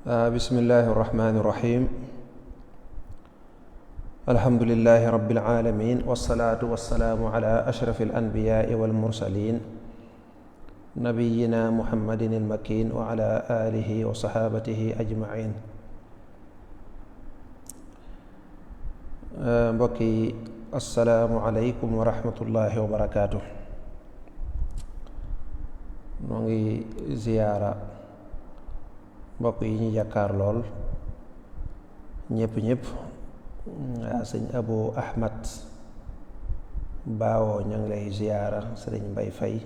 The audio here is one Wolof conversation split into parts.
bismillahi irrahmani irrahim alhamdulilahi rabbil alamin wassalaatu wassalaamu ala ashrafi alanbiyaai walmursalin nabiyina muhammadin almakin wa ala alihi wa saxaabatihi ajmain. mbokk yi assalaamu aleykum wa rahmatullahi wa barakaatu. noo ngi ziyaara mbokk yi ñu jàkkaar lool ñëpp sëñ Abu Ahmad Baawo ña ngi lay ziyaara, sëriñ Mbay Fay,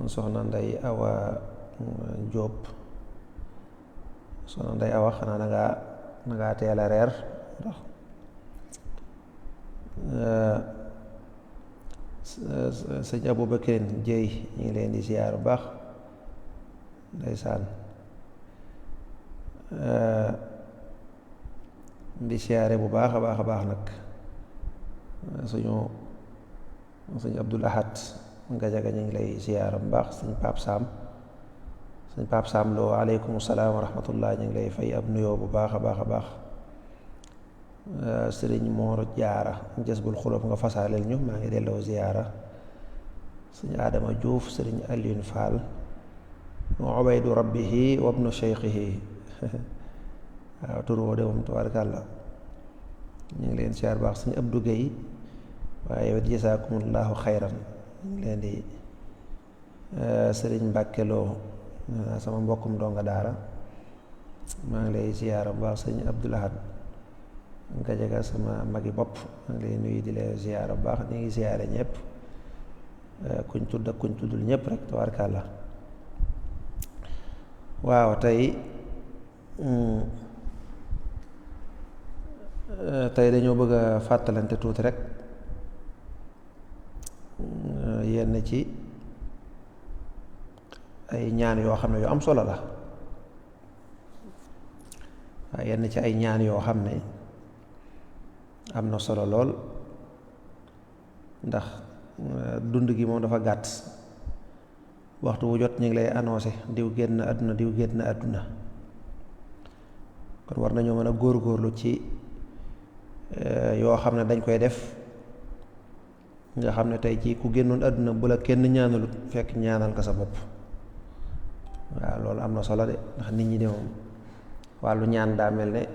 soxna Nday Awa Jóob, soxna Nday Awa xanaa dangaa teel a reer ndax sëñ Abu Bakrin Jéy ñu ngi leen di ziyaar bu baax ndeysaan, di siyaare bu baax a baax nag suñu Abdul Ahad Gajaga ñu ngi lay siyaare bu baax, suñ Paap Saam Lo aleykum salaam wa rahmatullah ñu ngi lay fay ab nuyoo bu baax a baax. Sëriñ Moor Jaara Jazbul Xuloob nga fasaaleel ñu, maa ngi delloo ziyaara. suñu Adama Juuf, sëriñ Aliyun Faal wa ubaydu rabbihi wa ibnu shaykhihi waaw tur woo de moom tabaarkàlla ñu ngi leen siyaar baax suñu Abdu Gay, waaye yow jasaakumullahu xayran ñu ngi leen di sëriñ Mbàkke Lo sama mbokkum donga daara, maa ngi lay siyaar bu baax. sëriñ Abdul Ahad Gajaga sama magi bopp, maa ngi lay nuyu di leen siyaar bu baax. ñu ngi siyaare ñëpp, kuñ tudd ak kuñ tuddul ñëpp rek tabaarkàlla. waaw tey dañoo bëgg a fàttalante tuuti rek yenn ci ay ñaan yoo xam ne yu am solo la, waaye yenn ci ay ñaan yoo xam ne am na solo lool, ndax dund gi moom dafa gàtt. waxtu wu jot ñu ngi lay annoncé diw génn àdduna, kon war nañoo mën a góorgóorlu ci yoo xam ne dañ koy def, nga xam ne tey ci ku génnoon àdduna bu la kenn ñaanalut fekk ñaanal nga sa bopp. waaw loolu am na solo de, ndax nit ñi de moom wàllu ñaan daa mel ne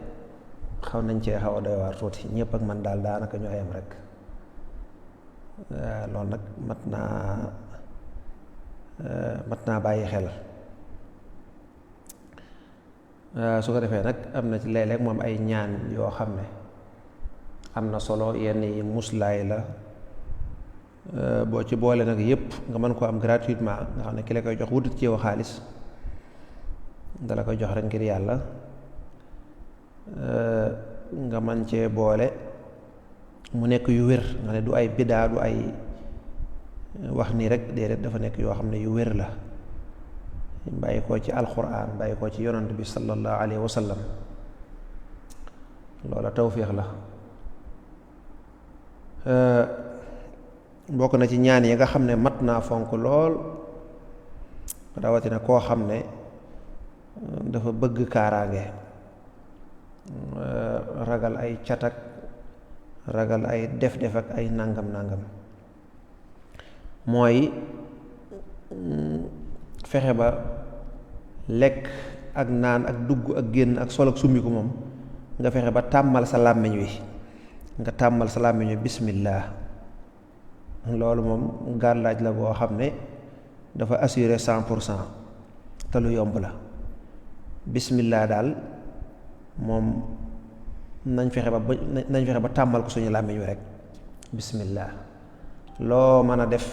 xaw nañ cee xaw a doy waar tuuti, ñëpp ak man daal daanaka ñoo yem rek. waaw loolu nag mat naa bàyyi xel. su ko defee nag am na ci léeg-léeg moom ay ñaan yoo xam ne am na solo, yenn yi muslaay la, boo ci boole nag yépp nga mën koo am gratuitement, nga xam ne ki la koy jox wutut ci yow xaalis, dala koy jox rek ngir yàlla. nga mën cee boole mu nekk yu wér, nga ne du ay bidaa, du ay wax nii rek, déedéet dafa nekk yoo xam ne yu wér la, bàyyi koo ci alquran, bàyyi koo ci yonant bi sallallahu alayhi wa sallam. loola tawfiix la. bokk na ci ñaan yi nga xam ne mat naa fonk lool, rawatina koo xam ne dafa bëgg kaaraange, ragal ay catak, ragal ay def-def ak ay nangam mooy fexe ba lekk ak naan ak dugg ak génn ak sol ak summiku moom nga fexe ba tàmmal sa làmmiñ wi bismillah. loolu moom gàllaaj la boo xam ne dafa assuré 100% te lu yomb la. bismillah daal moom nañ fexe ba tàmmal ko suñu làmmiñ wi rek. bismillah loo mën a def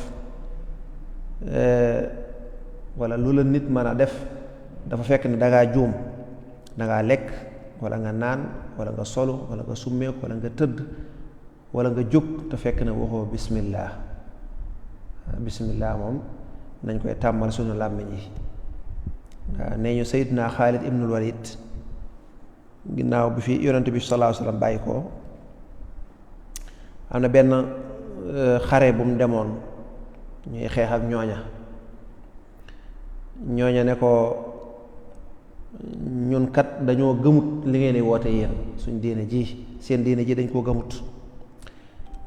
wala lu la nit mën a def, dafa fekk ne dangaa juum, dangaa lekk wala nga naan wala nga solu wala nga summeeku wala nga tëdd wala nga jóg te fekk ne waxoo bismillah. bismillah moom nañ koy tàmmal suñu làmmiñ yi. waaw nee ñu Seydina Xaalid ibnul Walid ginnaaw bi fi yonent bi sallallahu alayhi wa sallam bàyyi ko, am na benn xare bu mu demoon ñuy xeex ak ñooña ne ko ñun kat dañoo gëmut li ngeen di woote yéen suñ diine ji seen diine ji dañ koo gëmut.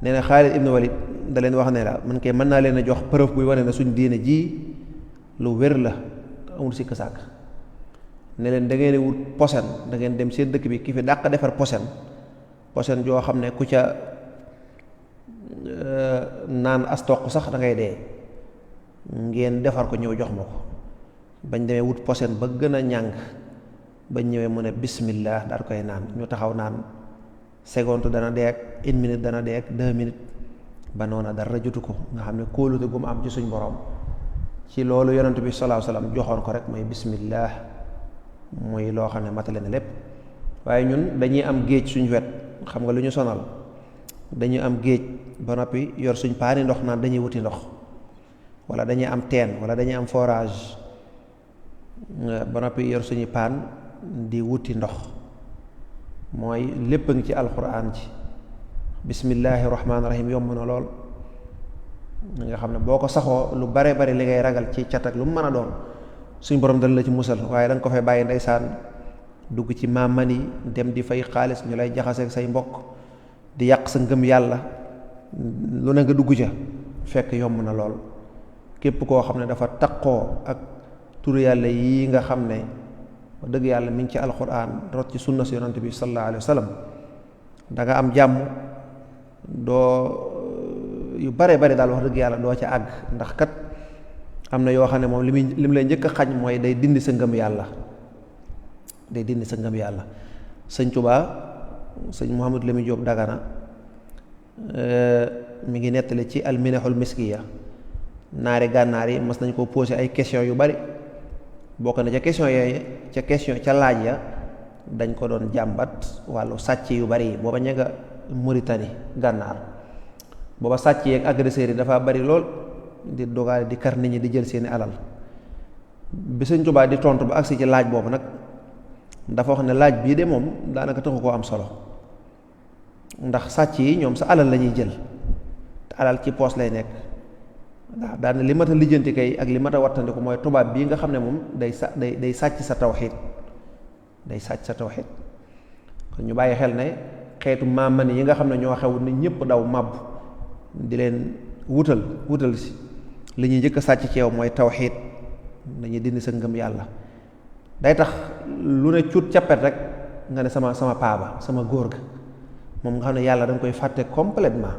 nee na Xaalid ibnu Walid da leen wax ne la man kay mën naa leen a jox preuve buy wane ne suñ diine ji lu wér la amul sikk sàkk. ne leen da ngeen di wut posen da ngeen dem seen dëkk bi ki fi dàq defar posen joo xam ne ku ca naan as toq sax da ngay dee ngeen defar ko ñëw jox ma ko. bañ demee wut posen ba gën a ñàng bañ ñëwee mu ne bismillah daal koy naan ñu taxaw naan seconde dana dee ak 1 minute dana dee ak 2 minutes ba noona dara jotu ko nga xam ne kóolute gu mu am ci suñ borom ci loolu yonent bi sallallahu alayhi wasallam joxoon ko rek mooy bismillah muy loo xam ne matale na lépp. waaye ñun dañuy am géej suñ wet xam nga lu ñu sonal dañuy am géej ba noppi yor suñ paani ndox naan dañuy wuti ndox wala dañuy am teen wala dañuy am forage ba noppi yor suñu paan di wuti ndox. mooy lépp a ngi ci alxuraan ji bismillahi rahmaani rahim yomb na lool nga xam ne boo ko saxoo lu bare bari li ngay ragal ci cat ak lu mu mën a doon suñ borom dana la ci musal. waaye da nga ko fay bàyyi ndeysaan dugg ci maamani dem di fay xaalis ñu lay jaxaseeg say mbokk di yàq sa ngëm yàlla lu ne nga dugg ca fekk yomb na lool. képp koo xam ne dafa taqoo ak turu yàlla yii nga xam ne wax dëgg yàlla mi ngi ci alxuraan rot ci sunna si yonante bi sallallahu alayhi wa sallam da nga am jàmm doo yu bare bare daal wax dëgg yàlla doo ca àgg. ndax kat am na yoo xam ne moom li mu lay njëkk a xañ mooy day dindi sa ngëm yàlla day dindi sa ngëm yàlla. sëñ Tuubaa sëñ Mouhamadou Lamine Diop Dagana mi ngi nettali ci alminahul miskiya naari gànnaar yi mas nañ koo posé ay question yu bari bokk na ca question yooyu ca laaj ya dañ ko doon jàmbat wàllu sàcc yu bari yi booba ña nga Mauritanie gànnaar booba sàcc yeeg agresseurs yi dafa bari lool di dogaale di kar nit ñi di jël seeni alal. bi sëñ Tuubaa di tontu ba agsi ci laaj boobu nag dafa wax ne laaj bii de moom daanaka taxu koo am solo ndax sàcc yi ñoom sa alal la ñuy jël te alal ci poos lay nekk. waaw daana li mat a lijjanti kay ak li mat a wattandiku mooy tubaab bii nga xam ne moom day sàcc sa tawxiid day sàcc sa tawxiid. kon ñu bàyyi xel ne xeetu maamani yi nga xam ne ñoo xew ni ñëpp daw màbb di leen wutal si li ñuy njëkk a sàcc ci yow mooy tawxiid dañuy dindi sa ngëm yàlla. day tax lu ne cuut cappet rek nga ne sama paaba sama góor ga moom nga xam ne yàlla da nga koy fàtte complètement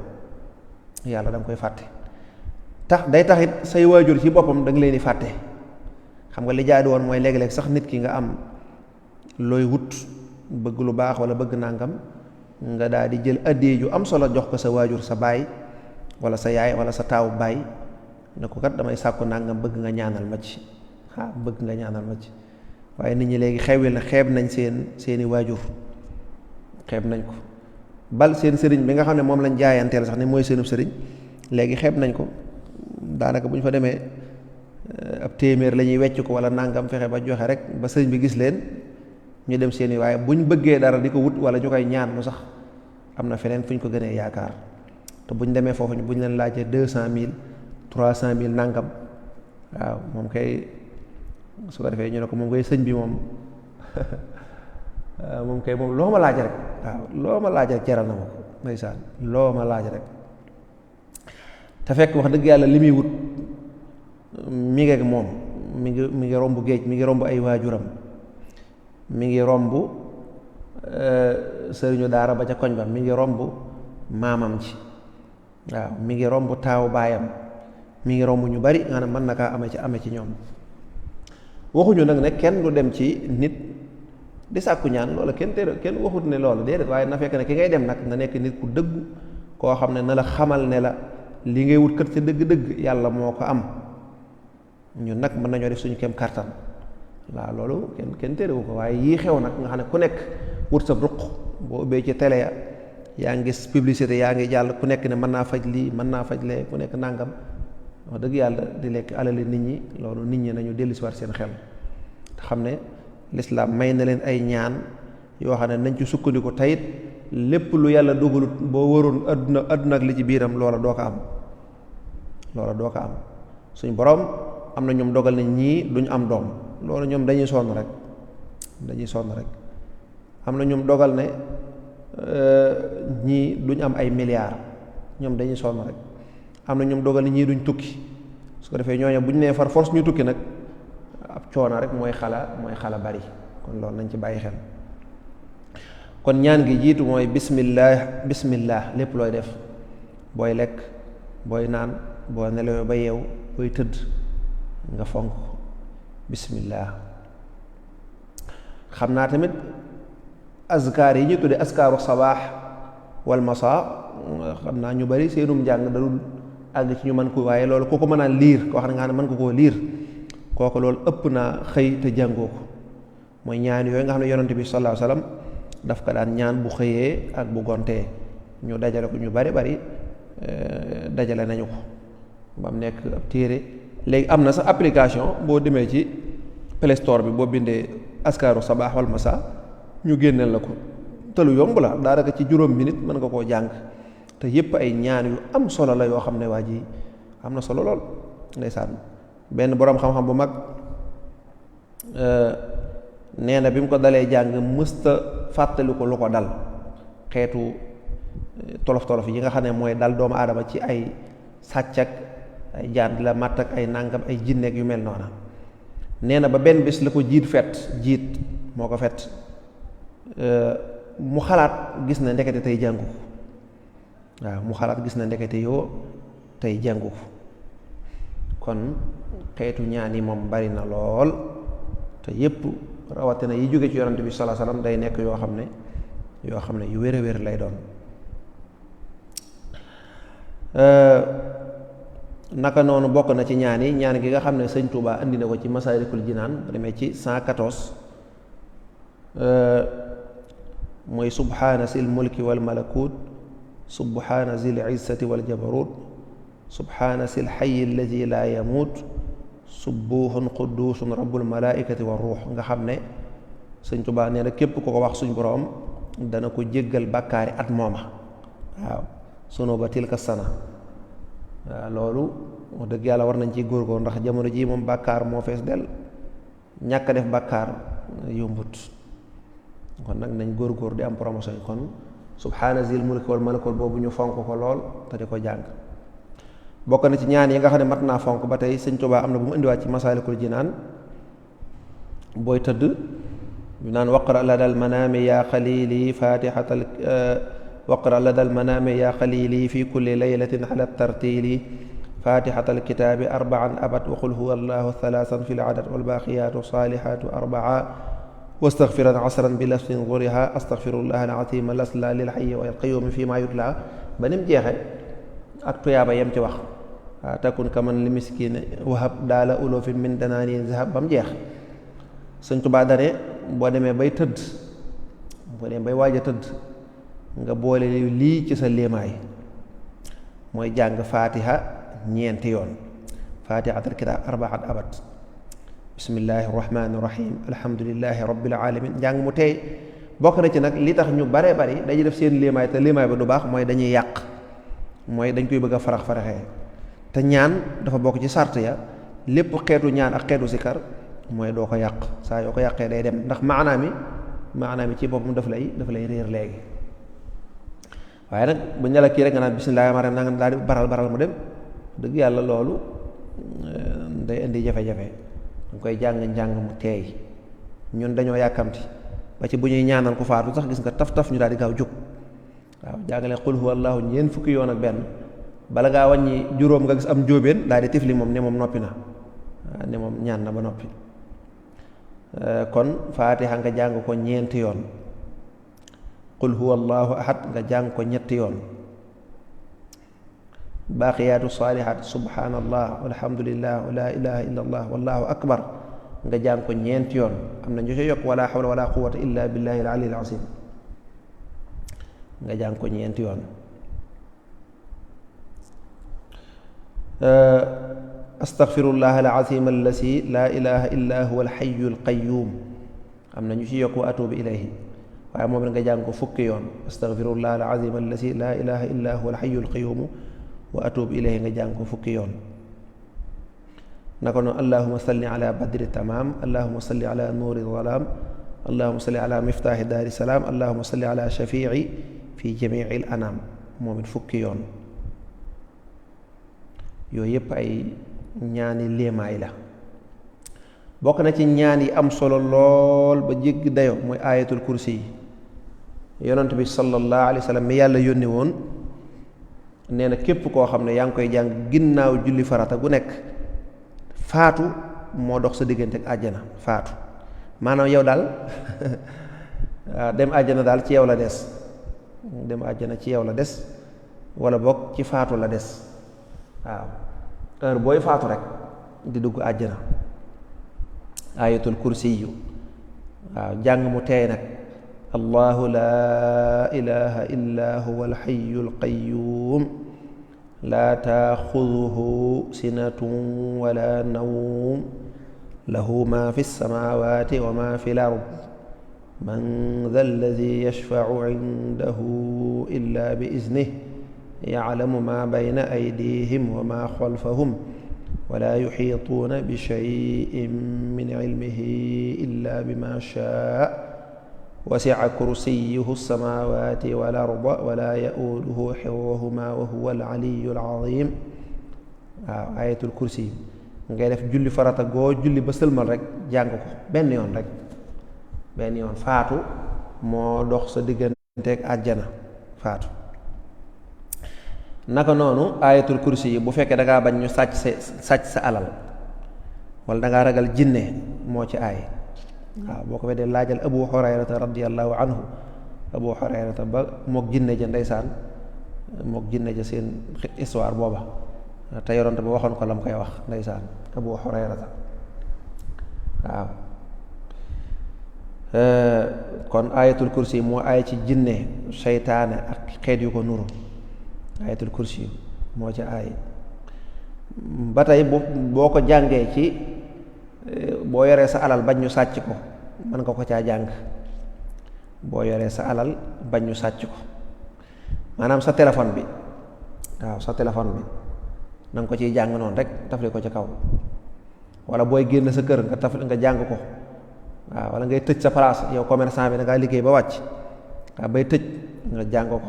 yàlla da nga koy fàtte. day tax it say waajur ci boppam da nga leen di fàtte. xam nga li jaadu woon mooy léeg-léeg sax nit ki nga am looy wut bëgg lu baax wala bëgg nàngam nga daal di jël addiya ju am solo jox ko sa waajur sa baay wala sa yaay wala sa taawu baay ne ko kat damay sàkku nàngam bëgg nga ñaanal ma ci bëgg nga ñaanal ma ci. waaye nit ñi léegi xeeb nañ seeni waajur xeeb nañ ko bal seen sëriñ bi nga xam ne moom lañ jaayanteel sax ne mooy seenub sëriñ léegi xeeb nañ ko. daanaka bu ñu fa demee ab téeméer la ñuy wecc ko wala nangam fexe ba joxe rek ba sëriñ bi gis leen ñu dem seeni waaye bu ñu bëggee dara di ko wut wala ñu koy ñaan lu sax am na feneen fu ñu ko gënee yaakaar te bu ñu demee foofu bu ñu leen laajee 200.000 300.000 nangam waaw moom kay su ko defee ñu ne ko moom kay sëñ bi moom moom kay moom loo ma laaj rek waaw loo ma laaj rek jaral na ma ko ndeysaan loo ma laaj rek. te fekk wax dëgg yàlla li muy wut mi ngi ak moom mi ngi romb géej mi ngi romb ay waajuram mi ngi romb sëriñu daara ba ca koñ ba mi ngi romb maamam ci waaw mi ngi romb taawu baayam mi ngi romb ñu bari nga ne mën na kaa ame ci ñoom. waxuñu nag ne kenn du dem ci nit di sàkku ñaan loola kenn waxut ne loolu déedéet waaye na fekk ne ki ngay dem nag na nekk nit ku dëggu koo xam ne na la xamal ne la li ngay wut kër ca dëgg-dëgg yàlla moo ko am. ñun nag mën nañoo def suñu kem kartan waaw loolu kenn téerewu ko waaye yii xew nag nga xam ne ku nekk wut sa ruq boo ubbee ci télé ya yaa ngi gis publicité yaa ngi jàll ku nekk ne mën naa faj lii mën naa faj lee ku nekk nàngam wax dëgg yàlla di lekk alali nit ñi loolu nit ñi nañu dellu si war seen xel te xam ne lislaam may na leen ay ñaan yoo xam ne nañ ci sukkandiku tayit lépp lu yàlla dogalut boo waroon adduna ak li ci biiram loola doo ko am suñ borom am na ñoom dogal nañ ñii duñu am doom loolu ñoom dañuy sonn rek dañuy sonn rek. am na ñum dogal ne ñii duñ am ay milliards ñoom dañuy sonn rek. am na ñum dogal ne ñii duñ tukki su ko defee ñooñu buñ nee far force ñu tukki nag ab coono rek mooy xala bari kon loolu nañ ci bàyyi xel. kon ñaan gi jiitu mooy bismillah lépp looy def booy lekk booy naan boo nelawee ba yeew booy tëdd nga fonk bismillah. xam naa tamit azkaar yi ñu tudde azkaaru sabaax wal masaa xam naa ñu bari seenum njàng dalul àgg ci ñu mën ko waaye loolu kooku mën a liir koo xam ne nga xam ne mën ko koo liir kooku loolu ëpp naa xëy te jàngoo ko mooy ñaan yooyu nga xam ne yonante bi sallallahu alayhi wasallam daf ko daan ñaan bu xëyee ak bu gontee ñu dajale ko ñu bari dajale nañu ko ba mu nekk ab téere léegi am na sax application boo demee ci Play Store bi boo bindee askaaru sabaax wal masa ñu génneel la ko te lu yomb la daanaka ci juróom minute mën nga koo jàng te yépp ay ñaan yu am solo la yoo xam ne waa ji am na solo lool ndeysaan benn boroom xam-xam bu mag nee na bi mu ko dalee jàng mësta fàttali ko lu ko dal xeetu tolof-tolof yi nga xam ne mooy dal doomu aadama ci ay sàcc ak ay jaan di la màtt ak ay nàngam ay jinneeg yu mel noona nee na ba benn bis la ko jiit moo ko fet mu xalaat gis na ndekete tey jàngu waaw mu xalaat gis na ndekete yoo tey jàngu kon xeetu ñaan yi moom bari na lool te yépp rawatina yi jóge ci yonante bi sallallahu alayhi wasallam day nekk yoo xam ne yu wér a wér lay doon. naka noonu bokk na ci ñaan yi ñaan gi nga xam ne sëñ Touba andi na ko ci Masaalikul Jinaan ba demee ci 114 mooy subhaana sil mulki wal malakut subhaana zil izzati wal jabarut subhaana sil hayyi allazi laa yamuut subbuhun quddusun rabbul malaikati war ruux nga xam ne sëñ Touba nee na képp ku ko wax suñ boroom dana ko jéggal bàkkaari at mooma waaw sunu ba tilka sana waaw loolu wax dëgg yàlla war nañ ci góorgóor ndax jamono ji moom bàkkaar moo fees del ñàkk a def bàkkaar yombut kon nag nañ góorgóor di am promotion yi kon subhaana zil mulki wal malakut boobu ñu fonk ko lool te di ko jàng bokk na ci ñaan yi nga xam ne mat naa fonk ba tey sëñ Tuubaa am na bu mu indiwaat ci Masaalikul Jinaan booy tëdd ñu naan waqra ladal manaami yaa xalili fatihatal waqra ladal manaami yaa xalili fi kulli laylatin ala tartili fatihatal kitaabi arbaan abad wa qul huwa allahu thalaasan fi l adad wal baaqiyaatu saalihaatu arbaa wastaghfiran asran bi lafsin zuriha astaghfirullah al-azim lasla lil hayyi wal qayyum fi ma yutla ba nim jeexe ak tuyaaba yem ci wax waaw takun kaman li miskin wahab daala ulufin min danaaniin zahab ba mu jeex Sëñ Tuubaa dane boo demee bay tëdd boo demee bay waaj a tëdd nga boole lii ci sa léemaay mooy jàng fatiha ñeenti yoon fatihatul kitaab arbaat abad bismillahi rahmaani rahim alhamdulillahi rabbil alamin njàng mu tey bokk na ci nag li tax ñu bare bari dañuy def seen léemaay te léemaay ba du baax mooy dañuy yàq mooy dañ koy bëgg a faraxee te ñaan dafa bokk ci sart ya lépp xeetu ñaan ak xeetu sikar mooy doo ko yàq saa yoo ko yàqee day dem ndax maanaam mi ci boppam daf lay réer léegi waaye nag bu ñu la kii rek nga naan bismillaahi rahmaani rahiim nga daal di baral mu dem dëgg yàlla loolu day indi jafe-jafe dañ koy jàng mu teey ñun dañoo yàkkamti ba ci bu ñuy ñaanal ku faatu sax gis nga taf ñu daal di gaaw jóg waaw jàngale qul huwa allaahu ñeent fukki yoon ak benn bala ngaa wàññi juróom nga gis am njóobeen daal di tifli moom ne moom noppi na waaw ne moom ñaan na ba noppi kon faatiha nga jàng ko ñeenti yoon qul huwa allahu ahad nga jàng ko ñetti yoon baaqiyaatu saalihaat subhaanallah walhamdulillah wa laa ilaha illa allah wallahu akbar nga jàng ko ñeenti yoon am na ñu ci yokk wala hawla wala quwwata illa billahi al-ali al-azim nga jàng ko ñeenti yoon astaghfirullah al-azim allasi laa ilaha illa huwa al-hayyu al-qayyum am na ñu ci yokk wa atubu ilayhi waaye moom la nga jàng ko fukki yoon astaghfirullah al-azim allasi laa ilaha illa huwa al-hayyu al-qayyum wa atubu ilayhi nga jàng ko fukki yoon naka noonu allahuma salli ala badri tamaam allahuma salli ala nuuri zalaam allahuma salli ala miftaahi daari salaam allahuma salli ala shafii fi jamiil anam moom it fukki yoon. yooyu yëpp ay ñaani léemaay la. bokk na ci ñaan yi am solo lool ba jéggi dayo mooy ayatul kursi yi. yonent bi sallallahu alayhi wa sallam mi yàlla yónni woon nee na képp koo xam ne yaa ngi koy jàng ginnaaw julli farata gu nekk faatu moo dox sa diggante ak àjjana faatu maanaam yow daal dem àjjana daal ci yow la des dem àjjana ci yow la des wala boog ci faatu la des waaw heure booy faatu rek di dugg àjjana. ayatul kursi yu waaw jàng mu teey nag allahu laa ilaha illa huwa alxayu alqayuum laa taaxuduhu sinatun wala nawm lahu ma fi lsamawati wa ma fi lard man dha alladi yashfacu cindahu illa bi iznih yaclamu ma bayna aydihim wa ma xalfahum wala yuxiituuna bi cheyin min cilmihi illa bima shaa wasica kursiyuhu alsamawati wal arda wala yauduhu xifduhuma wa huwa alcaliyu alcazim. waaw ayatul kursi ngay def julli farata goo julli ba sëlmal rek jàng ko benn yoon rek benn yoon faatu moo dox sa digganteeg àjjana faatu. naka noonu ayatul kursi yi bu fekkee da ngaa bañ ñu sàcc sa alal wala da ngaa ragal jinne moo ci aay. waaw boo ko weddee laajal abu hurayrata radiallahu anhu abu hurayrata ba mook jinne ja ndeysaan mook jinne ja seen histoire booba te yonent ba waxoon ko la mu koy wax ndeysaan abu hurayrata waaw. kon ayatul kursi moo aay ci jinne seytaane ak xeet yu ko nuru ayatul kursi moo ci aay. ba tey boo ko jàngee ci boo yoree sa alal bañ ñu sàcc ko mën nga ko caa jàng boo yoree sa alal bañ ñu sàcc ko maanaam sa téléphone bi waaw sa téléphone bi na nga ko ciy jàng noonu rek tafli ko ci kaw wala booy génn sa kër nga jàng ko waaw wala ngay tëj sa place yow commerçant bi da ngaa liggéey ba wàcc waaw bay tëj nga jàng ko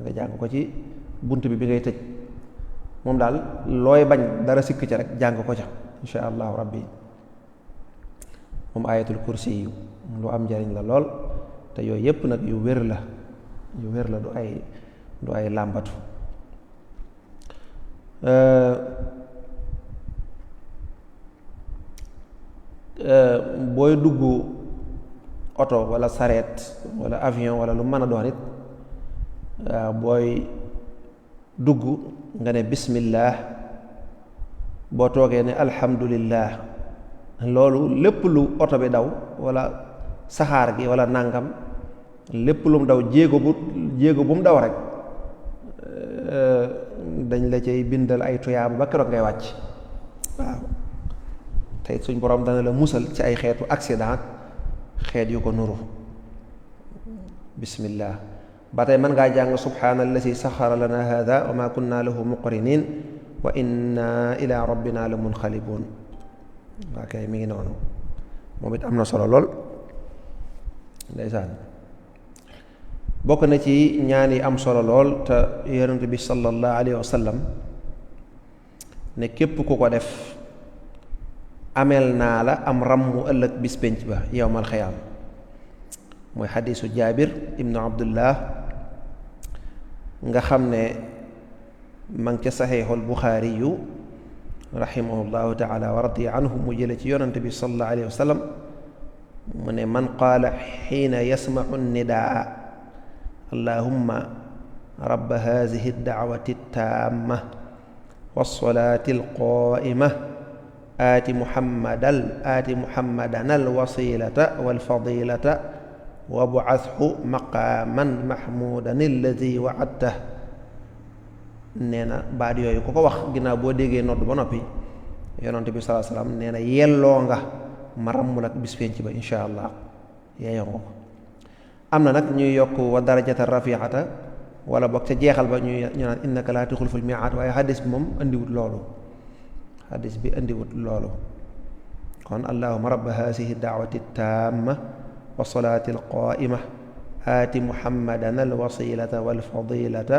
nga jàng ko ci bunt bi ngay tëj moom daal looy bañ dara sikk ca rek jàng ko ca insha allahu rabbi. moom ayatul kursi yi lu am njariñ la lool te yooyu yépp nag yu wér la du ay làmbatu. booy dugg oto wala sareet wala avion wala lu mën a doon it booy dugg nga ne bismillah boo toogee ne alhamdulillah loolu lépp lu oto bi daw wala saxaar gi wala nàngam lépp lu mu daw jéego bu mu daw rek dañ la cay bindal ay tuyaabu ba keroog ngay wàcc waaw tey suñ borom dana la musal ci ay xeetu accident xeet yu ko nuru. bismillah ba tey mën ngaa jàng subhaanallazi saxara lana hada wa ma kunna lahu muqrinin wa inna ila rabbina la munqalibun. waa kay mi ngi noonu moom it am na solo lool ndeysaan. bokk na ci ñaan yi am solo lool te yonent bi sallallahu alayhi wa sallam ne képp ku ko def ameel naa la am rammu ëllëg bis pénc ba yowmal xiyaam mooy xadiisu jaabir ibnu abdullah nga xam ne ma ngi ca saxiixul buxaari yu rahimahullahu taala wa radiya anhu mu jële ci yonante bi sallallahu alayhi wa sallam mu ne man qaala xiina yasmacu nidaa allahumma rabba haadihi dacwati taamma wassalaati alqaa'ima aati muhammadan alwasilata walfadilata wabcathu maqaaman mahmuudan alladi wacadtah. nee na baat yooyu ku ko wax ginnaaw boo déggee nodd ba noppi yonante bi sallallahu alayhi wasallam nee na yelloo nga ma ràmmul ak bis penc ba insha allah yeeyoo nga ko. am na nag ñuy yokk wa darajata rafiata wala boog ca jeexal ba ñu naan innaka laa tuxliful mii'aad waaye xadis bi moom indiwut loolu kon allahuma rabba haasihi daawati taamma wa salaati alqaa'ima aati muhammadan alwasilata walfadilata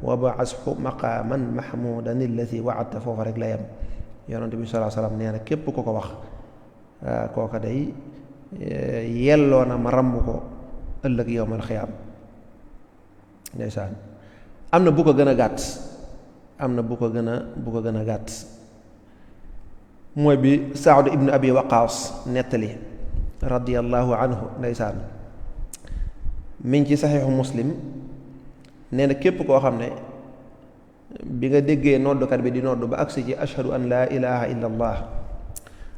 wa baashu maqaaman mahmuudan alladi wa'adta. foofa rek la yem. yonent bi sallallahu alayhi wa sallam nee na képp ku ko wax kooka day yelloo na ma ramm ko ëllëg yowmal xiyaam. ndeysaan am na bu ko gën a gàtt bu ko gën a gàtt mooy bi Saad ibnu Abi Waqaas nettali radiyallahu anhu. ndeysaan mi ngi ci saxiixu Muslim. nee na képp koo xam ne bi nga déggee noddukat bi di noddu ba agsi ci ashhadu an laa ilaha illa allah,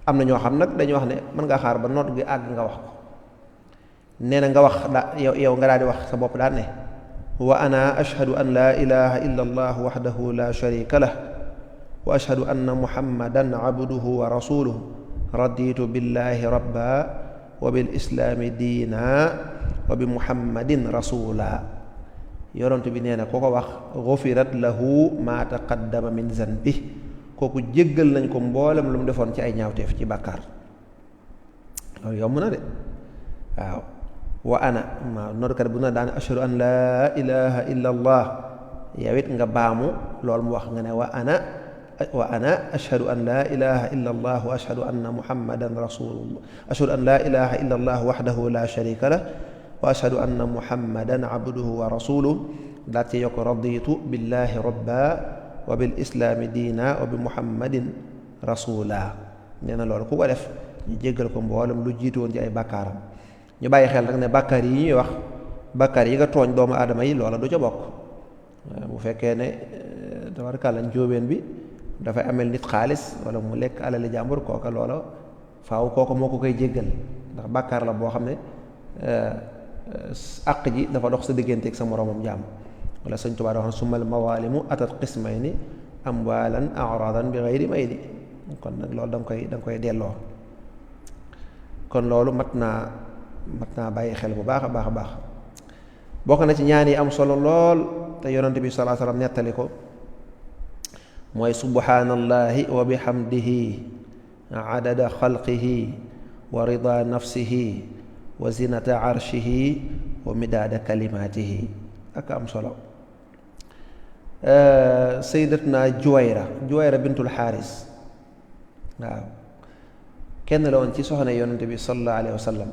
am na ñoo xam nag dañuy wax ne mën nga xaar ba nodd gi àgg nga wax ko. nee na nga wax yow nga daal di wax sa bopp daan ne wa ana ashhadu an laa ilaha illa allah waxdahu la sharika lah wa ashhadu anna muhammadan abduhu wa rasuluhu raditu billahi rabba wa bil islaami diina wa bi muhammadin rasula. yonent bi nee na ku ko wax gufirat lahu ma taqaddama min zanbi, kooku jéggal nañ ko mboolem lu mu defoon ci ay ñaawteef ci bàkkaar. loolu yomb na de waaw. wa ana waaw noddukat bu na daan ashhadu an laa ilaha illa allah, yow it nga baamu loolu mu wax nga ne wa ana ashhadu an laa ilaha illa allah wa ashhadu anna muhammadan rasulullah, ashhadu an laa ilaha illa allah wahdahu la sharika lah wa ashhadu anna muhammadan abduhu wa rasuluhu. daal ci yokk raditu billahi rabba wa bil islaami diina wa bi muhammadin rasula. nee na loolu ku ko def ñu jéggal ko mboolem lu jiitu woon ci ay bàkkaaram. ñu bàyyi xel nag ne bàkkaar yi ñuy wax bàkkaar yi nga tooñ doomu aadama yi loola du ca bokk. bu fekkee ne tabarkàlla njóobeen bi dafay amel nit xaalis wala mu lekk alali jàmbur kooka loola faaw kooka moo ko koy jéggal, ndax bàkkaar la boo xam ne àq ji dafa dox sa digganteeg sa moroomam jaam. wala sëñ Tuubaa da wax ne summal mawaalimu atat qismayni amwaalan aradan bi gayri mayni. kon nag loolu da nga koy delloo. kon loolu mat naa bàyyi xel bu baax a baax a baax. bokk na ci ñaan yi am solo lool te yonent bi sallallahu alayhi wasallam nettali ko mooy subhaanallahi wa bihamdihi adada xalqihi wa rida nafsihi wa zinata arshihi wa midaada kalimaatihi. ak am solo. sayyidatuna Juwayra bintul Xaaris waaw kenn la woon ci soxna yonent bi sallallahu alayhi wa sallam.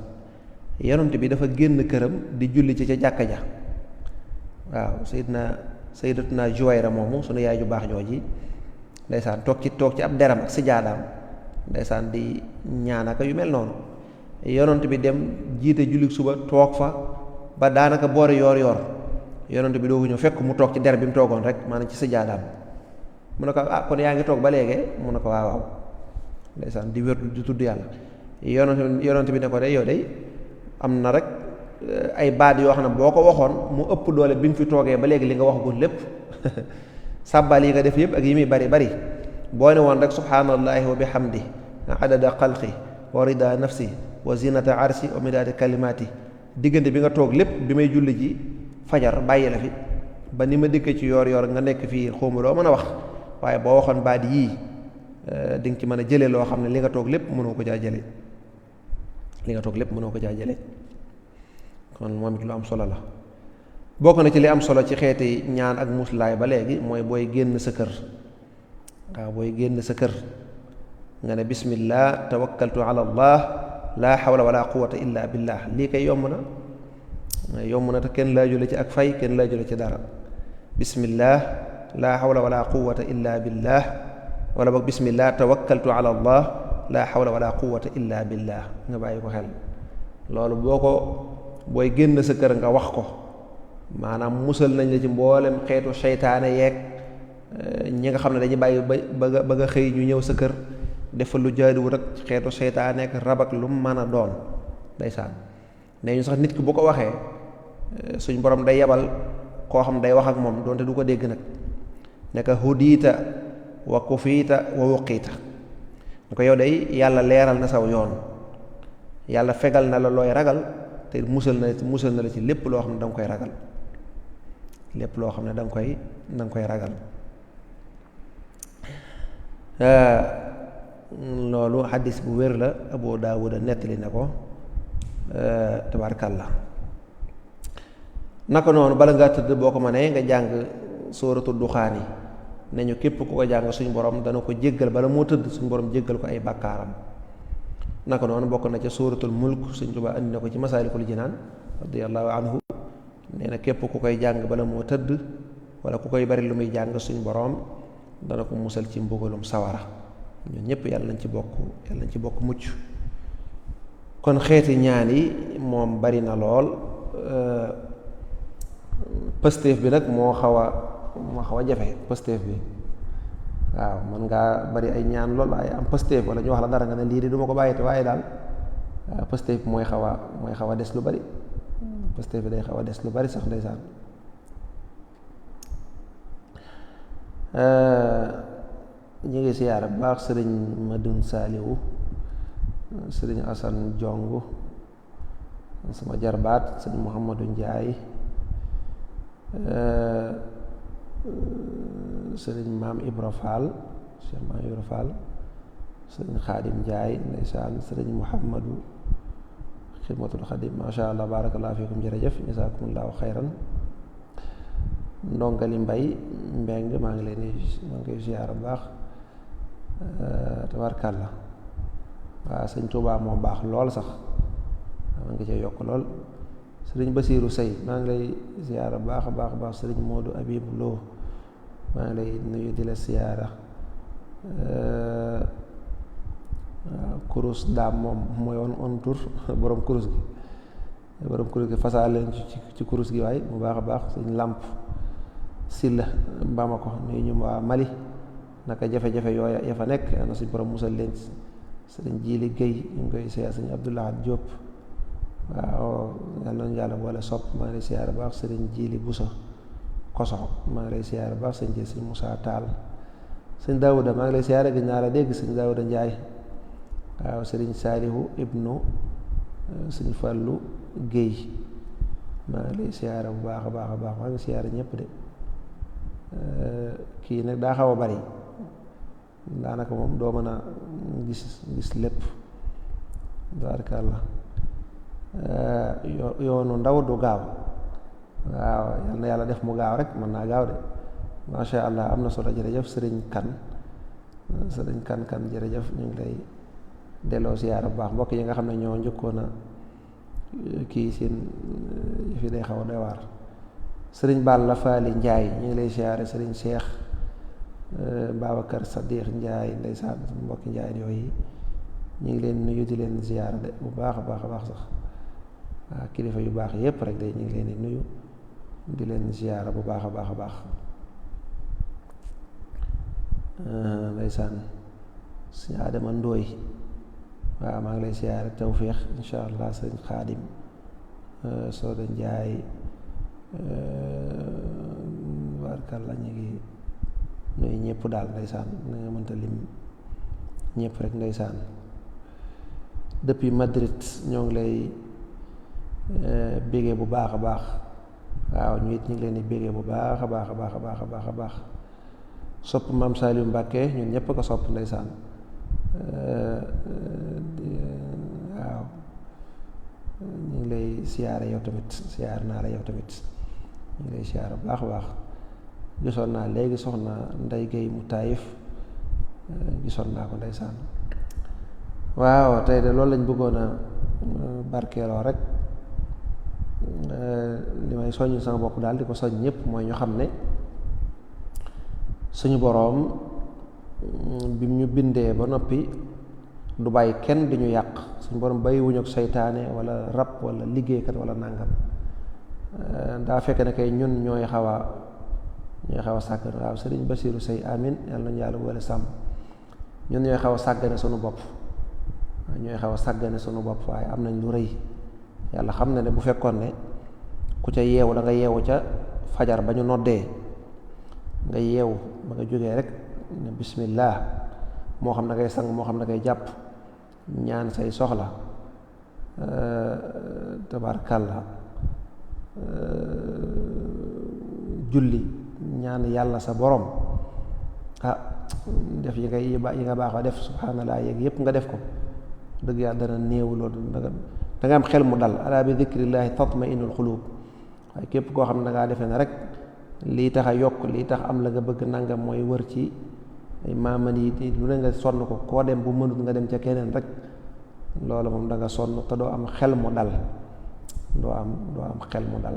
yonent bi dafa génn këram di julli ci ca jàkka ja. waaw sayyidatuna Juwayra moomu sunu yaay ju baax jooji ndeysaan toog ci ab deram ak si jaadaam ndeysaan di ñaanaka yu mel noonu. yonent bi dem jiite julli suba toog fa ba daanaka boori yoor yonent bi doogu ñëw fekk mu toog ci der bi mu toogoon rek maanaam ci sajaadaam. mu ne ko kon yaa ngi toog ba léegi mu ne ko waaw ndeysaan di wér di tudd yàlla. yonent bi ne ko de yow de am na rek ay baat yoo xam ne boo ko waxoon mu ëpp doole bi nga fi toogee ba léegi li nga waxagul lépp sàbbal yi nga def yëpp ak yi muy bari bari boo ne woon rek subhaanallahi wa bihamdi adada xalqi wa rida nafsi wa zinata arsi wa midaada kalimaati, diggante bi nga toog lépp bi may julli ji fajar bàyyi la fi ba ni ma dëkkee ci yoor nga nekk fii xawma loo mën a wax, waaye boo waxoon baat yii di nga ci mën a jëlee loo xam ne li nga toog lépp mënoo ko caa jële kon moom it lu am solo la. bokk na ci li am solo ci xeeti ñaan ak muslaay ba léegi mooy booy génn sa kër. waaw booy génn sa kër nga ne bismillah tawakkaltu ala allah laa hawla wala quwwata illa billah. lii kay yomb na te kenn laaju la ci ak fay, kenn laaju la ci dara. bismillah laa hawla wala quwwata illa billah, wala boog bismillah tawakkaltu ala allah laa hawla wala quwwata illa billah. nga bàyyi ko xel loolu booy génn sa kër nga wax ko, maanaam musal nañ la ci mboolem xeetu seytaane yeeg ñi nga xam ne dañuy bàyyi ba nga xëy ñu ñëw sa kër defal lu jaaduwut ak xeetu seytaane ak rab ak lu mu mën a doon. ndeysaan nee ñu sax nit ki bu ko waxee suñ borom day yebal koo xam day wax ak moom doonte du ko dégg nag ne ko hudiita wa kufiita wa wuqiita. ñu ko yow day yàlla leeral na saw yoon, yàlla fegal na la looy ragal te musal na la ci lépp loo xam ne da nga koy ragal, lépp loo xam ne da nga koy ragal. loolu xaddis bu wér la Abu Daawuda nettali na ko tabaarkàlla. naka noonu bala ngaa tëdd boo ko mënee nga jàng sóoratu duxaan yi ne ñu képp ku ko jàng suñu borom dana ko jéggal bala moo tëdd suñu borom jéggal ko ay bàkkaaram. naka noonu bokk na ca sóoratul mulk Sëñ Tuubaa andi na ko ci masaalikul jinaan radiyallahu anhu nee na képp ku koy jàng bala moo tëdd wala ku koy bari lu muy jàng suñu borom dana ko musal ci mbugalum sawara. ñun ñëpp yàlla nañ ci bokk mucc. kon xeeti ñaan yi moom bari na lool pëstéef bi nag moo xaw a jafe pëstéef bi waaw mën ngaa bari ay ñaan lool waaye am pëstéef wala ñu wax la dara nga ne lii de du ma ko bàyyite waaye daal pëstéef bi mooy xaw a des lu bari pëstéef bi day xaw a des lu bari sax ndeysaan. ñu ngi siyaara bu baax sëriñ Madun Saaliwu sëriñ Asan Jong sama jarbaat sëriñ Muhammadu Njaay sëriñ Maam Ibra Fall Cheikh Maam Ibra Fall sëriñ Xaadim Njaay ndeysaan sëriñ Muhammadu Xidmatul Xadim masha Allah barakallahu fiikum jërëjëf jazakumullahu xayran ndongali mbay mbeng maa ngi koy siyaara bu baax tabarkàlla. waaw sëñ Tuubaa moo baax lool sax maa ngi cay yokk lool. sëriñ Basiiru Sey maa ngi lay siyaara baax a baax sëriñ Moodu Abibu Lo maa ngi lay nuyu di la siyaara. kurus daam moom mooy on tur borom kurus gi fasaa leen ci kurus gi waaye bu baax a baax sëriñ Làmp Silla Bamako nuyu ñu waa Mali naka jafe-jafe yooya ya fa nekk na suñ borom musal leen sëriñ Jiili Géy ñu ngi koy siyaar sëriñ Abdoulahat Diop waaw yal nañu yàlla boole sopp maa ngi lay siyaar baax sëriñ Jiili Buso Koso maa ngi lay siyaar baax sëriñ Jël sëriñ Musaa Taal sëriñ Daawuda maa ngi lay siyaar gis naa la dégg sëriñ Daawuda Njaay waaw sëriñ Saalihu ibnu sëriñ Fallu Géy maa ngi lay siyaar bu baax a baax maa ngi siyaar ñëpp de kii nag daa xaw a bari daanaka moom doo mën a gis lépp tabaarkalla. yoonu ndaw du gaaw waaw yal na yàlla def mu gaaw rek mën naa gaaw de masha Allah am na solo jërëjëf sëriñ kan jërëjëf ñu ngi lay delloo siyaara bu baax mbokk yi nga xam ne ñoo njëkkoon a kii seen fi day xaw a doy waar. sëriñ Balla Faali Njaay ñu ngi lay siyaare sëriñ Cheikh Babacar Sadiq Njaay ndeysaan mbokki Njaay yooyu ñu ngi leen nuyu di leen siyaare de bu baax a baax sax waaw kilifa yu baax yépp rek de ñu ngi leen di nuyu di leen siyaare bu baax a baax ndeysaan sëriñ Adama Ndooy waaw maa ngi lay siyaare tawféex insha Allah sëriñ Xaadim Sooda Njaay barkalla ñu ngi nuyu ñëpp daal ndeysaan na nga mënta lim ñëpp rek ndeysaan. depuis Madrid ñoo ngi lay bégee bu baax a baax waaw ñu it ñu ngi leen di bégee bu baax a baax sopp maam Saliou Mbàkke ñun ñëpp ko sopp ndeysaan waaw ñu ngi lay siyaare yow tamit siyaar naa la yow tamit ñu ngi lay siyaare bu baax a baax gisoon naa léegi soxna Ndey Gay mu Taayif gisoon naa ko ndeysaan. waaw tey de loolu lañ bëggoon a barkeeloo rek li may soññ sama bopp daal di ko soññ ñëpp mooy ñu xam ne suñu boroom bi ñu bindee ba noppi du bàyyi kenn di ñu yàq suñu boroom bàyyiwuñu ak seytaane wala rab wala liggéeykat wala nàngam daa fekk ne kay ñun ñooy xaw a sàggan waaw sëriñ Basiiru Sey amin yàlla nañu yàlla boole sàmm ñun ñooy xaw a sàggane suñu bopp waaye am nañ lu rëy yàlla xam na ne bu fekkoon ne ku ca yeewu da nga yeewu ca fajar ba ñu noddee nga yeewu ba nga jógee rek ne bismillah moo xam na ngay sang moo xam na ngay jàpp ñaan say soxla tabarkalla julli ñaan yàlla sa borom def yi nga baaxoo def subhanallah yeeg yëpp nga def ko dëgg yàlla dana néew loolu da nga am xel mu dal ala bi dikrillaahi tatma'innul xuluub waaye képp koo xam ne da ngaa defee ne rek lii tax a yokk lii tax am la nga bëgg nangam mooy wër ci ay maaman yi lu ne nga sonn ko koo dem bu mënut nga dem ca keneen rek loolu moom da nga sonn te doo am xel mu dal doo am xel mu dal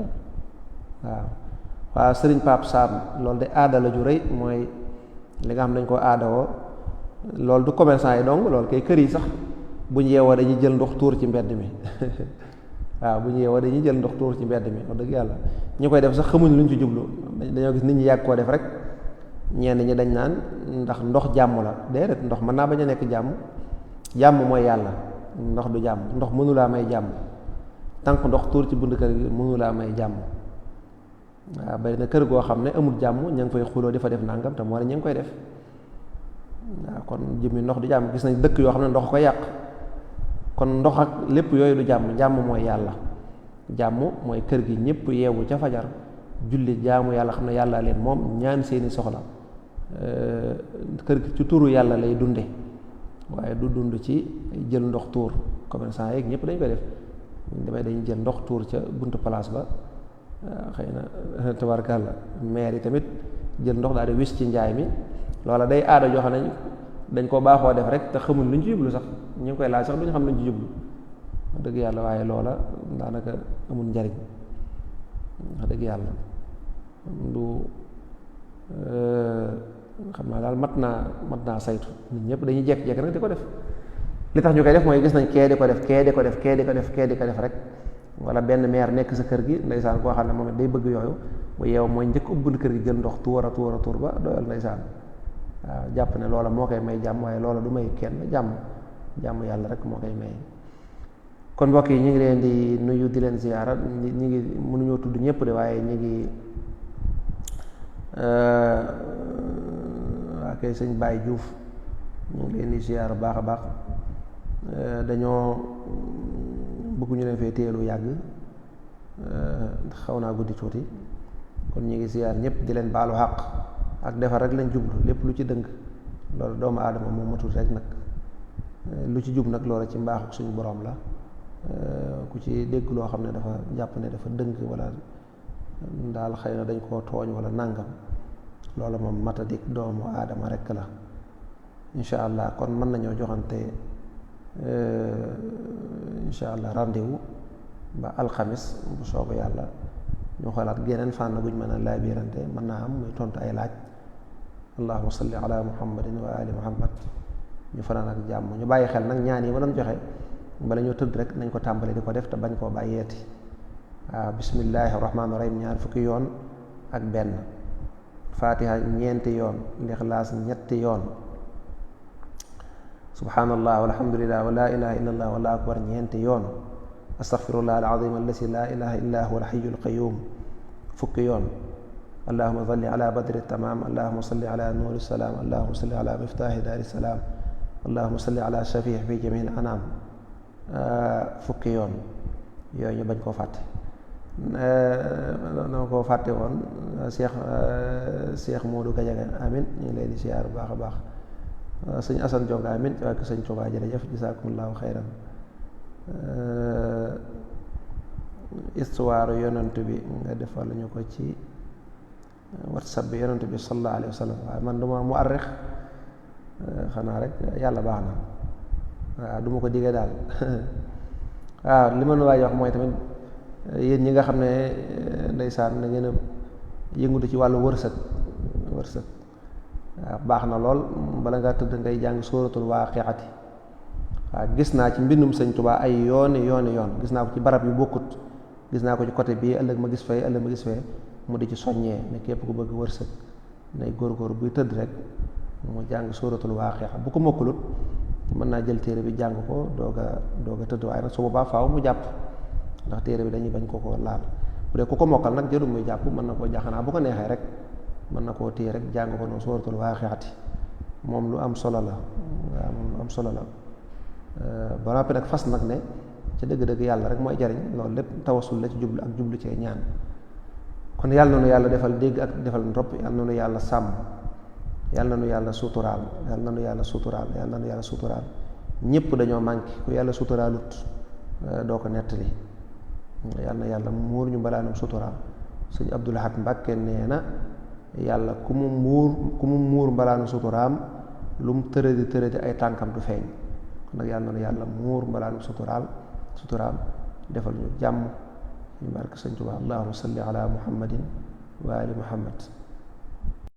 waaw sëriñ Pape Sam loolu de aada la ju rëy mooy li nga xam dañ ko aadawoo loolu du commerçant yi dong loolu kay kër yi sax bu ñu yeewoo dañuy jël ndox tuur ci mbedd mi waaw bu ñu yeewoo dañuy jël ndox tuur ci mbedd mi wax dëgg yàlla ñi koy def sax xamuñ luñ ci jublu dañoo gis nit ñi yàgg koo def rek ñenn ñi dañ naan ndax ndox jàmm la déedéet ndox mën naa bañ a nekk jàmm mooy yàlla ndox du jàmm ndox mënulaa may jàmm tànk ndox tuur ci bunt kër gi mënulaa may jàmm waaw bari na kër goo xam ne amul jàmm ña ngi fay xuloo di fa def nangam te moo ne ña ngi koy def waaw kon jëmmi ndox du jàmm gis nañ dëkk yoo xam ne ndox ko yàq kon ndox ak lépp yooyu du jàmm mooy yàlla jàmm mooy kër gi ñëpp yeewu ca fajar julli jaamu yàlla xam ne yàlla leen moom ñaan seeni soxla kër gi ci turu yàlla lay dunde waaye du dund ci jël ndox tuur commerçant yeeg ñëpp dañ koy def buñ demee dañuy jël ndox tuur ca buntu place ba xëy na tabarkàlla maire yi tamit jël ndox daal di wis ci njaay mi loola day aada joo xam ne dañ ko baaxoo def rek te xamuñ luñ ci jublu sax ñu ngi koy laaj sax duñu xam luñ ci jublu wax dëgg yàlla waaye loola daanaka amul njariñ wax dëgg yàlla du xam naa daal mat naa saytu nit ñëpp dañuy jekk-jekk rek di ko def li tax ñu koy def mooy gis nañ kee di ko def rek wala benn meer nekk sa kër gi ndeysaan koo xam ne moom it day bëgg yooyu bu yeew mooy njëkk ubbul kër gi jël ndox tuur ba doyal ndeysaan waaw jàpp ne loola moo koy may jàmm waaye loola du may kenn jàmm yàlla rek moo koy may kon mbokk yi ñu ngi leen di nuyu di leen ziyaara ñi ngi mënuñoo tudd ñëpp de waaye ñu ngi waa kay sëñ Baye Diouf ñu ngi leen di ziyaara baax a baax dañoo bëgguñu leen fee téelu yàgg xaw naa guddi tuuti kon ñu ngi ziyaar ñëpp di leen baalu xàq ak defar rek lañ jublu lépp lu ci dëng loolu doomu aadama moom matul rek nag lu ci jub nag loolu ci mbaaxu suñu borom la ku ci dégg loo xam ne dafa jàpp ne dafa dëng wala daal xëy na dañ koo tooñ wala nàngam loolu moom matadik doomu aadama rek la incha allah kon mën nañoo joxante incha allah rendez-vous ba alxamis bu soobu yàlla ñu xoolaat geneen fànn guñ mën a laabirante mën naa am muy tontu ay laaj allahumma salli ala muhammadin wa ali muhammad ñu fanaan ak jàmm ñu bàyyi xel nag ñaan yi ma doon joxe bala ñoo tëdd rek nañ ko tàmbali di ko def te bañ koo bàyyeeti waaw bismillahi rahmaani rahim ñaar fukki yoon ak benn fatiha ñeenti yoon lixlaas ñetti yoon subhanallah walhamdulillah wa la ilaha illa allah wallahu akbar ñeenti yoon astaghfirullah alazim allasi la ilaha illa huwa alhayyul qayyum fukki yoon allahuma salli ala badri tamam allahuma salli ala nuuri salaam allahuma salli ala miftahi daari salaam allahuma salli ala shafii fi jamii anam fukki yoon yooyu ñu bañ koo fàtte dama koo fàtte woon Cheikh Modou Gadiaga amin ñu ngi leen di siyaar bu baax a baax sëñ Assane Jonga amin ak sëñ Touba jërëjëf jazakumullahu xayran histoire yonent bi nga defal ñu ko ci whatsapp bi yonent bi sallallahu alayhi wa sallam waaye man duma mu arrix xanaa rek yàlla baax na waaw du ma ko diggee daal waaw li ma nu waaj wax mooy tamit yéen ñi nga xam ne ndeysaan da ngeen a yëngutu ci wàllu wërsëg waaw baax na lool bala ngaa tëdd ngay jàng sóoratul waaqiati waaw gis naa ci mbindum sëñ Tuubaa ay yooni yoon gis naa ko ci barab yu bokkut gis naa ko ci côté bii ëllëg ma gis fee mu di ci soññee ne képp ku bëgg wërsëg nay góorgóor buy tëdd rek mu jàng sóoratul waaqia bu ko mokkulut mën naa jël téere bi jàng ko doog a tëdd waaye nag su boobaa faaw mu jàpp ndax téere bi dañuy bañ ko laal bu dee ku ko mokkal nag jëru muy jàpp mën na koo jaxanaa bu ko neexee rek mën na koo téye rek jàng ko noonu sóoratul waaqiati moom lu am solo la waaw moom lu am solo la ba noppi nag fas nag ne ca dëgg-dëgg yàlla rek mooy jariñ loolu lépp tawasul la ci jublu ak jublu cee ñaan kon yàlla noonu yàlla defal dégg ak defal ndopp yàlla noonu yàlla sàmm yàlla na nu yàlla suturaal yàlla na nu yàlla suturaal yàlla na nu yàlla suturaal ñëpp dañoo manqué ku yàlla suturaalut doo ko nettali yàlla na yàlla muur ñu mbalaanam suturaal sëñ Abdul Ahad Mbàkke nee na yàlla ku mu muur mbalaanu suturaam lu mu tëradi ay tànkam du feeñ kon nag yàlla na yàlla muur mbalaanu suturaam defal ñu jàmm ñu barke sëñ Tuubaa allahumma salli ala muhammadin wa ali muhammad